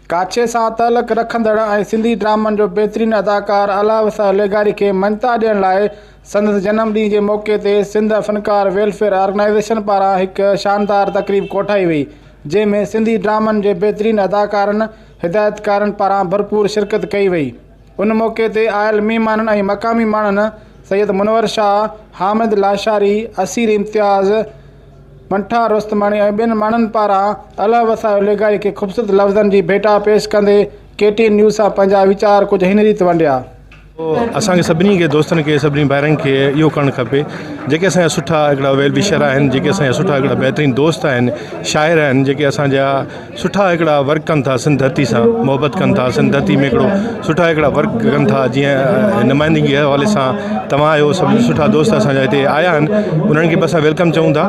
ڪاڇي سان تعلق رکندڙ ۽ سنڌي ڊرامن جو بهترين اداڪار الله وسايو لغاري کي مڃتا ڏيڻ لاء سندس جنم ڏينهن جي موقعي تي سنڌ فنڪار ويلفيئر آرگنائيزيشن پاران هڪ شاندار تقريب ڪوٺائي وئي جنهن ۾ سنڌي ڊرامن جي بهترين اداڪارن هدايتڪارن پاران ڀرپور شرڪت ڪئي وئي. ان موقعي تي آيل مهمانن ۽ مقامي ماڻهن سيد منور شاهه، حامد لاشاري، اسير امتياز، منٺار رستماڻي ۽ ٻين ماڻهن پاران الهه وسايو لغاري کي خوبصورت لفظن جي ڀيٽا پيش ڪندي ڪي ٽي اين نيوز سان پنهنجا ويچار ڪجهه هن ريت ونڊيا. اسان کي سڀني کي دوستن کي سڀني ڀائرن کي اهو ڪرڻ کپي جيڪي اسان جا سٺا هڪڙا ويل وشر آهن جيڪي اسان جا سٺا هڪڙا بهترين دوست آهن شاعر آهن جيڪي اسان جا سٺا هڪڙا ورڪ ڪن ٿا سنڌ ڌرتي سان محبت ڪن ٿا سنڌ ڌرتي ۾ هڪڙو سٺا هڪڙا ورڪ ڪن ٿا جيئن نمائندگي جي حوالي سان توهان آهيو سڀ سٺا دوست اسانجا هتي آيا آهن انهن کي به اسان welcome چئون ٿا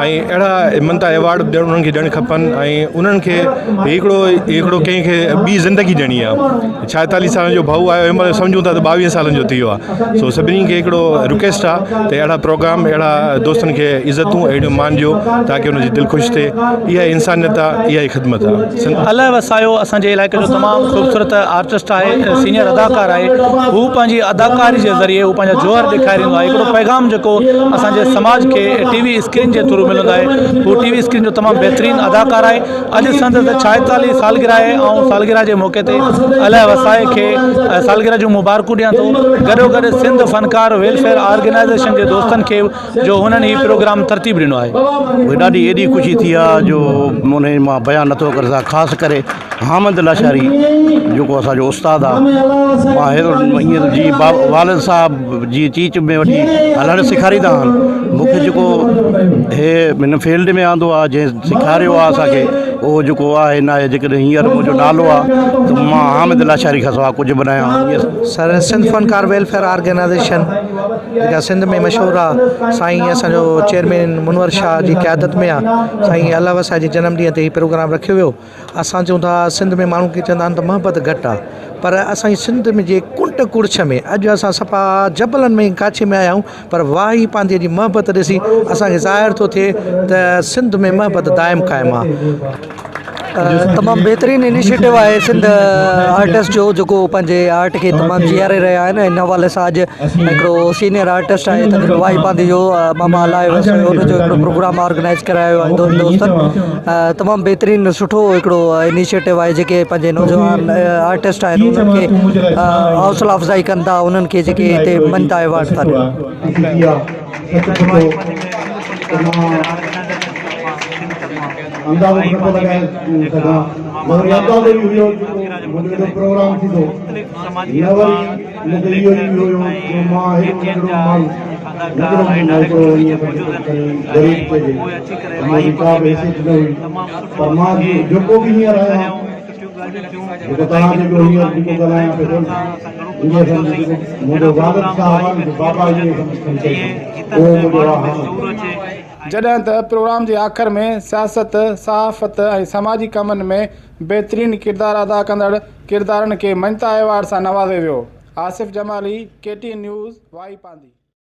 ۽ اهڙا مڃتا ايوارڊ ڏيڻ انهن کي ڏيڻ کپن ۽ انهن کي هڪڙو هڪڙو ڪنهن کي ٻي زندگي ڏيڻي آهي ڇائيتاليهه سالن جو ڀائو آيو هن مهل سمجهون ٿا ته ٻاويهه سالن جو ٿي ويو آهي سو سڀني کي هڪڙو رڪويسٽ آهي ته اهڙا پروگرام اهڙا دوستن کي عزتون اهڙيون مان ڏيو تاڪي ان جي دل خوش ٿئي اها ئي انسانيت آهي اها ئي خدمت آهي. الهه وسايو اسان جي علائقي جو تمام خوبصورت آرٽسٽ آهي سينئر اداڪار آهي هو پنهنجي اداڪاري جي ذريعي هو پنهنجا جوهر ڏيکاريندو آهي هڪڙو پيغام جيڪو اسان جي سماج کي ٽي وي اسڪرين جي ٿرو ملندو آهي هو ٽي وي اسڪرين جو تمام بهترين اداڪار آهي اڄ سندس ڇائيتاليهه سالگرهه آهي آئون سالگرهه جي موقعي تي الهه وسائي کي سالگرهه جون مبارڪون ڏيان ٿو گڏو گڏ سنڌ فنڪار ويلفيئر آرگنائيزيشن جي دوستن کي جو هنن هي پروگرام ترتيب ڏنو آهي. مونکي ڏاڍي ايڏي خوشي ٿي آ جو انهي مان بيان نٿو ڪري سگهان خاص ڪري حامد لاشاري جيڪو اسان جو استاد آ مان هيڏو ائين جي والد صاحب جي چيچ ۾ وٺي هلڻ سيکاريندا آهن مونکي جيڪو هي هن فيلڊ ۾ آندو آ جنهن سيکاريو آ اسان کي اهو جيڪو آهي ناهي جيڪڏهن هينئر منهنجو نالو آ ته مان حامد لاشاري کان سواء ڪجهه به ناهيان. سر سنڌ فنڪار ويلفيئر آرگنائيزيشن جيڪا سنڌ ۾ مشهور آ سائين اسان جو چيئرمين منور شاهه جي قيادت ۾ آ سائين الله وسائي جي جنم ڏينهن تي هي پروگرام رکيو ويو اسان چئون ٿا سنڌ ۾ ماڻهو ڪي چوندا آهن ته محبت گهٽ آ پر اسان جي سنڌ ۾ جي ڪنڊ ڪڙڇ ۾ اڄ اسان صفا جبلن ۾ ڪاڇي ۾ آيا آهيون پر واهي پانڌيء جي محبت ڏسي اسان کي ظاهر ٿو ٿئي ته سنڌ ۾ محبت دائم قائم آ. تمام بهترين انيشيٽو آهي سنڌ آرٽسٽ جو جيڪو پنهنجي آرٽ کي تمام جيئاري رهيا آهن ان حوالي سان اڄ هڪڙو سينئر آرٽسٽ آهي تقريبن واهي پانڌي جو ماما الاهي وسيو ان جو هڪڙو پروگرام آرگنائز ڪرايو آهي دوستن تمام بهترين سٺو هڪڙو انيشيٽو آهي جيڪي پنهنجي نوجوان آرٽسٽ آهن انهن کي حوصلا افزائي ڪن ٿا انهن کي جيڪي هتي مڃتا ايوارڊ ٿا ڏين. منهنجي ڪا به حيثيت نه هئي پر مان جيڪو به هينئر آهيان جيڪو توهان جي اڳيان هينئر جيڪو ڳالهايان پيو ٿو نه ائين سمجهه جيڪو منهنجو والد صاحب آهي منهنجو بابا ائين سمجهه کڻي چئي سگهي اهو منهنجو آهي جڏهن ته پروگرام جي آخر ۾ سياست، صحافت ۽ سماجي ڪمن ۾ بهترين ڪردار ادا ڪندڙ ڪردارن کي مڃتا ايوارڊ سان نوازيو ويو. Asif Jamali, K T N news, Wahi Pandhi.